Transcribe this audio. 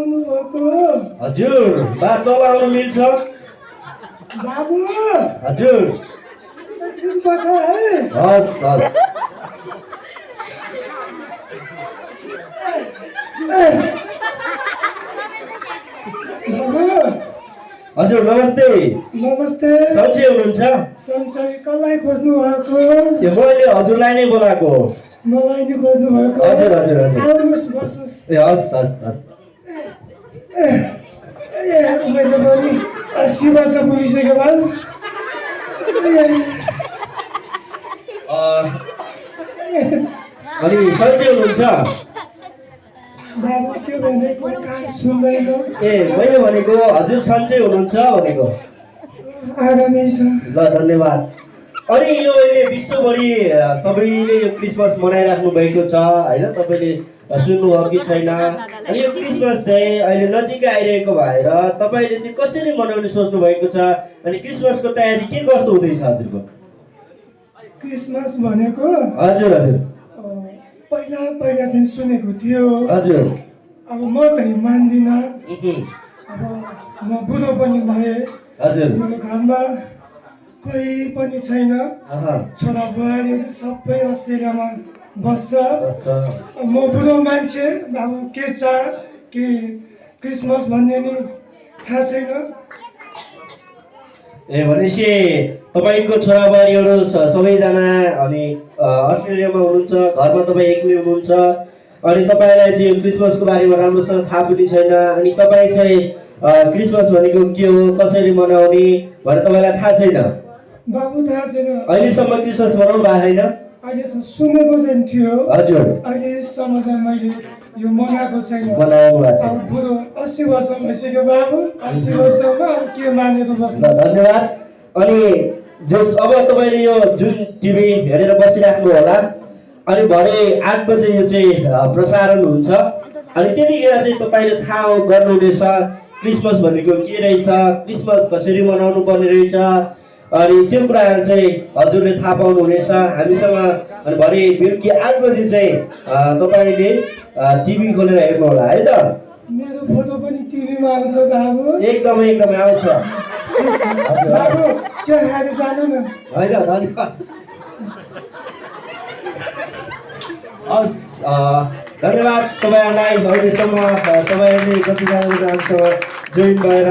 आउनु भएको हजुर बा तल आउनु मिल्छ बाबु हजुर एकछिन पछि है हस् हस् बाबु हजुर नमस्ते नमस्ते सन्चै हुनुहुन्छ सन्चै कसलाई खोज्नु भएको यो मैले हजुरलाई नै बोलाएको मलाई नि खोज्नु भएको हजुर हजुर हजुर आउनुहोस् बस्नुहोस् ए हस् हस् हस् मैले पनि 80 वर्ष पुगिसक्यो बाल अनि सन्चै हुनुहुन्छ बाबु के भनेको कान सुन्दैन ए मैले भनेको हजुर सन्चै हुनुहुन्छ भनेको आरामै छ ल धन्यवाद अनि यो अहिले विश्वभरि सबैले यो क्रिसमस मनाइराख्नु भएको छ होइन तपाईँले सुन्नुभयो कि छैन अनि यो क्रिसमस चाहिँ अहिले नजिकै आइरहेको भएर तपाईँले चाहिँ कसरी मनाउने सोच्नु भएको छ अनि क्रिसमसको तयारी के कस्तो हुँदैछ हजुरको क्रिसमस भनेको हजुर हजुर पहिला चाहिँ सुनेको थियो हजुर अब म चाहिँ मान्दिनँ अब म बुढो पनि भएँ हजुर मेरो घरमा कोही पनि छैन छोरा बुहारीहरू सबै अस्ट्रेलियामा बस्छ म बुढो मान्छे अब के चाड के क्रिसमस भन्ने नि थाहा छैन ए भनेपछि तपाईँको छोराबारीहरू सबैजना अनि अस्ट्रेलियामा हुनुहुन्छ घरमा तपाईँ एक्लै हुनुहुन्छ अनि तपाईँलाई चाहिँ क्रिसमसको बारेमा राम्रोसँग थाहा पनि छैन अनि तपाईँ चाहिँ क्रिसमस भनेको के हो कसरी मनाउने भनेर तपाईँलाई थाहा छैन बाबु थाहा छैन अहिलेसम्म क्रिसमस मनाउनु भएको छैन अहिलेसम्म सुनेको चाहिँ थियो हजुर अहिलेसम्म चाहिँ मैले यो मनाएको छैन मनाउनु भएको अब बुढो 80 वर्ष भइसक्यो बाबु 80 वर्षमा अब के मानेर बस्नु धन्यवाद अनि जस अब तपाईँले यो जुन टिभी हेरेर बसिराख्नु होला अनि भरे 8 बजे यो चाहिँ प्रसारण हुन्छ अनि त्यतिखेर चाहिँ तपाईँले थाहा गर्नुहुनेछ क्रिसमस भनेको के रहेछ क्रिसमस कसरी मनाउनु पर्ने रहेछ अनि त्यो कुराहरू चाहिँ हजुरले थाहा पाउनुहुनेछ हामीसँग अनि भरे बेलुकी 8 बजे चाहिँ तपाईँले टिभी खोलेर हेर्नु होला है त मेरो फोटो पनि टिभीमा आउँछ बाबु एकदमै एकदमै आउँछ बाबु चिया खाएर जानु न होइन धन्यवाद हस् धन्यवाद तपाईँहरूलाई अहिलेसम्म तपाईँहरूले कतिजना जोइन भएर